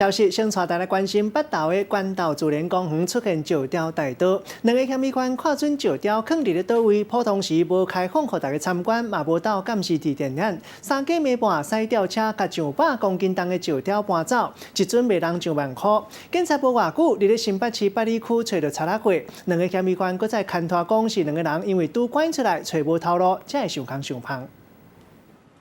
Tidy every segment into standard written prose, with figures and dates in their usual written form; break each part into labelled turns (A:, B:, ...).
A: 消息先帶大家關心北投的關渡自然公園出現石雕大盜，兩个嫌疑犯看準石雕囥佇咧佗位，普通時無開放予大家參觀，嘛無鬥監視佇電眼，三更暝半駛吊車共上百公斤重的石雕搬走，一尊賣人上萬箍。警察無偌久，佇咧新北市八里區揣著賊仔貨，兩个嫌疑犯閣再牽拖講是兩个人因為拄趕出來揣無頭路，才會想空想芳。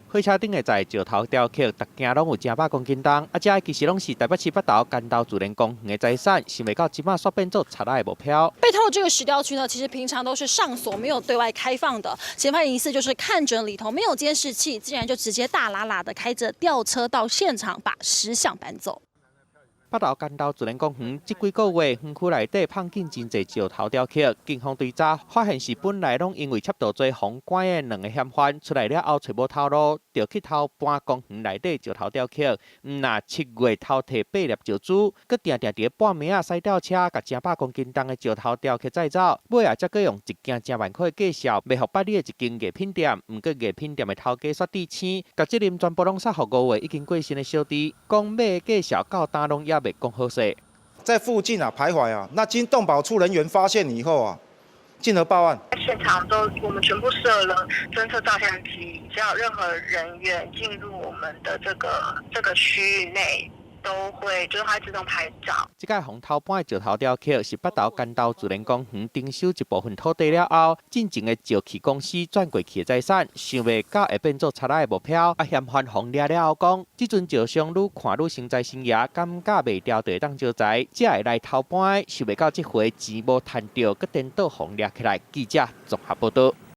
B: 火車頂的載石頭雕刻，逐件攏有成百公斤重，啊，這其實攏是台北市北投關渡自然公園的財產，想袂到這馬煞變做賊仔的目標。
C: 被偷的這個石雕區呢，其實平常都是上鎖，沒有對外開放的。嫌犯疑似就是看準裡頭沒有監視器，竟然就直接大喇喇的開着吊車到現場，把石像搬走。
B: 北投關渡自然公園這幾個月，園區內底放進真濟石頭雕刻，警方追查發現是本來攏因為竊盜罪予關的兩个嫌犯出來了後，揣無頭路，就去偷搬公園內底石頭雕刻。毋若7月偷提八粒石珠，閣定定佇半暝仔駛吊車，共成百公斤重的石頭雕刻載走，尾仔才閣用一件成萬塊的價數賣予八里的一間藝品店。毋過藝品店的頭家煞佇生，共責任全部攏卸予5月已經過身的小弟，講買的價數到今攏猶未講好勢。
D: 在附近啊徘徊啊，那經動保處人員發現以後啊，進而報案。
E: 現場都我們全部設了偵測照相機，只要任何人員進入我們的這個區域內，都會就是它自動拍照。
B: 這個予偷搬的石頭雕刻是北投關渡自然公園徵收一部分土地了後，進前的石器公司轉過去的財產，想袂到會變做賊仔的目標。啊，嫌犯予掠了後講，這尊石像愈看愈神在神爺，感覺袂牢就會當招財，才會來偷搬。想袂到這回錢無趁著，閣顛倒予掠起來。記者綜合報導。